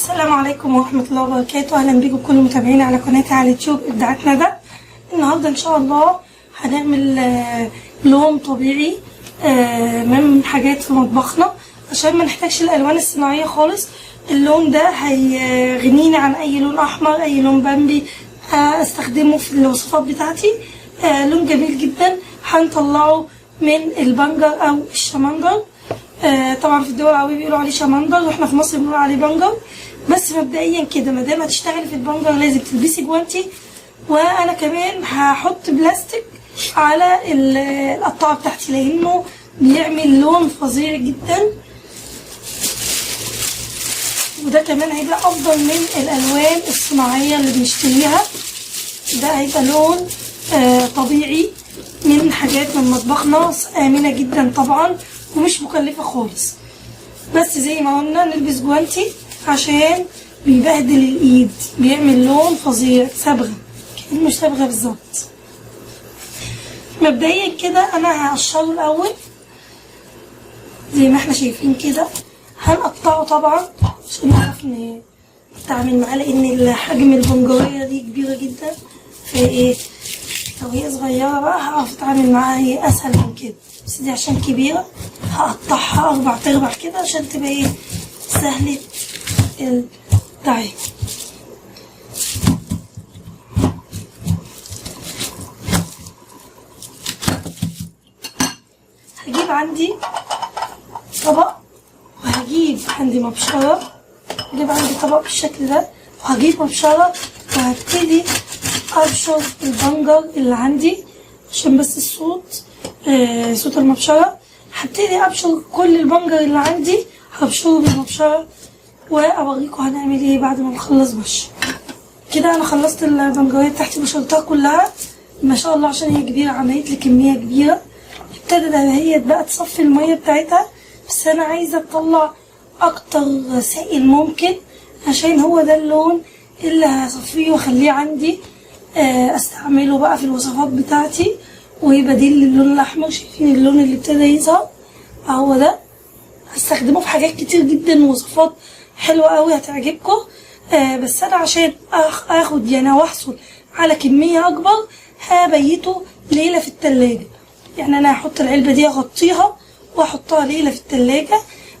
السلام عليكم ورحمة الله وبركاته. أهلا بيكم كل متابعينا على قناتي على اليوتيوب إبداعات ندى. النهاردة إن شاء الله هنعمل لون طبيعي من حاجات في مطبخنا عشان ما نحتاجش الألوان الصناعية خالص. اللون ده هيغنيني عن أي لون أحمر، أي لون بامبي استخدمه في الوصفات بتاعتي. لون جميل جدا هنطلعه من البنجر أو الشمندر. طبعا في الدول العربية بيقولوا عليه شمندر واحنا في مصر بنقول عليه بنجر. بس مبدئيا كده ما دام هتشتغلي في البنجر لازم تلبسي جوانتي، وانا كمان هحط بلاستيك على القطاعه بتاعتي لانه بيعمل لون فظيع جدا، وده كمان هيبقى افضل من الالوان الصناعية اللي بنشتريها. ده هيبقى لون طبيعي من حاجات من مطبخنا، امنه جدا طبعا ومش مكلفة خالص. بس زي ما قلنا نلبس جوانتي عشان بيبهدل الايد، بيعمل لون فظيع، صبغة كأنه صبغة بالظبط. مبدئيا كده انا هقشره الاول زي ما احنا شايفين كده، هنقطعه طبعا عشان نعرف نتعامل معاه لان حجم البنجريه دي كبيرة جدا، فايه لو هي صغيرة بقى هعرف اتعامل معاها هي اسهل من كده، بس دي عشان كبيرة هقطعها 4 ارباع كده عشان تبقى ايه سهلة التعامل. هجيب عندي طبق وهجيب عندي مبشرة، هجيب عندي طبق بالشكل ده وهجيب مبشرة وهبتدي ابشر البنجر اللي عندي عشان بس الصوت، صوت المبشرة. هبتدي ابشر كل البنجر اللي عندي، هبشره بالمبشرة واوريكم هنعمل ايه بعد ما نخلص بشر. كده انا خلصت البنجرية بتاعتي بشرتها كلها ما شاء الله، عشان هي كبيرة عملت لي كمية كبيرة. ابتدت هي بقى تصفي المية بتاعتها، بس انا عايزة اطلع اكتر سائل ممكن عشان هو ده اللون اللي هصفيه واخليه عندي استعمله بقى في الوصفات بتاعتي وبديل للون الاحمر. شايفين اللون اللي ابتدى يظهر اهو ده، هستخدمه في حاجات كتير جدا ووصفات حلوة قوي هتعجبكم. بس انا عشان اخد يعني واحصل على كمية اكبر هبيته ليلة في التلاجة. يعني انا هحط العلبة دي اغطيها واحطها ليلة في التلاجة،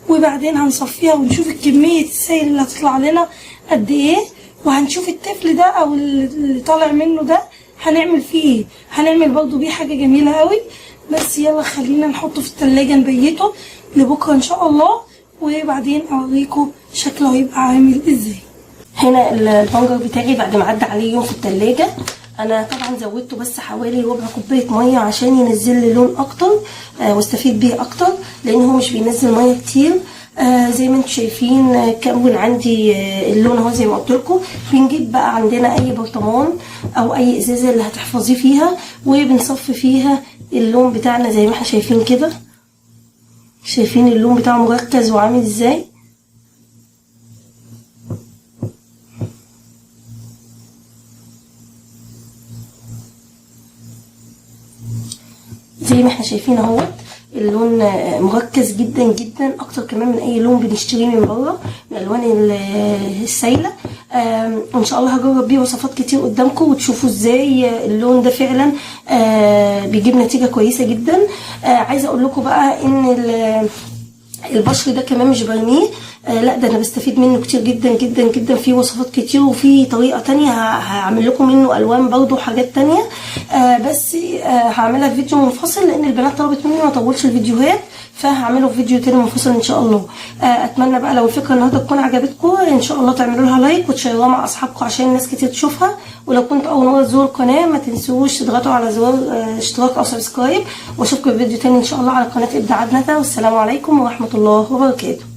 وبعدين هنصفيها ونشوف الكمية السائل اللي هتطلع لنا قد ايه، وهنشوف التفل ده او اللي طالع منه ده هنعمل فيه ايه. هنعمل برضو بيه حاجة جميلة قوي. بس يلا خلينا نحطه في التلاجة نبيته لبكرة ان شاء الله، وبعدين اوريكم شكله هيبقى عامل ازاي. هنا البنجر بتاعي بعد ما عدى عليه يوم في التلاجة، انا طبعا زودته بس حوالي ربع كوباية مية عشان ينزل لي لون اكتر، واستفيد بيه اكتر لان هو مش بينزل مية كتير. زي ما انتم شايفين، كون عندي اللون اهو زي ما قلت لكم. بنجيب بقى عندنا اي برطمان او اي ازازة اللي هتحفظيه فيها وبنصفي فيها اللون بتاعنا زي ما احنا شايفين كده. شايفين اللون بتاعه مركز وعامل ازاي. زي ما احنا شايفين اهوت اللون مركز جدا جدا، اكتر كمان من اي لون بنشتريه من بره من الالوان السايله. ان شاء الله هجرب بيه وصفات كتير قدامكم وتشوفوا ازاي اللون ده فعلا بيجيب نتيجة كويسة جدا. عايزه اقول لكم بقى ان البشر ده كمان مش برميه، لا ده انا بستفيد منه كتير جدا جدا جدا في وصفات كتير، وفي طريقه تانية هعمل لكم منه الوان برضو وحاجات تانية، بس هعملها في فيديو منفصل لان البنات طلبت مني ما اطولش الفيديوهات، فهعمله في فيديو تاني منفصل ان شاء الله. اتمنى بقى لو الفكرة النهارده تكون عجبتكم ان شاء الله تعملوا لها like وتشيروها مع اصحابكم عشان الناس كتير تشوفها. ولو كنت اول مرة تزوروا القناة ما تنسوش تضغطوا على زرار اشتراك او subscribe، واشوفكم في فيديو تاني ان شاء الله على قناة ابداعات ندى. والسلام عليكم ورحمة الله وبركاته.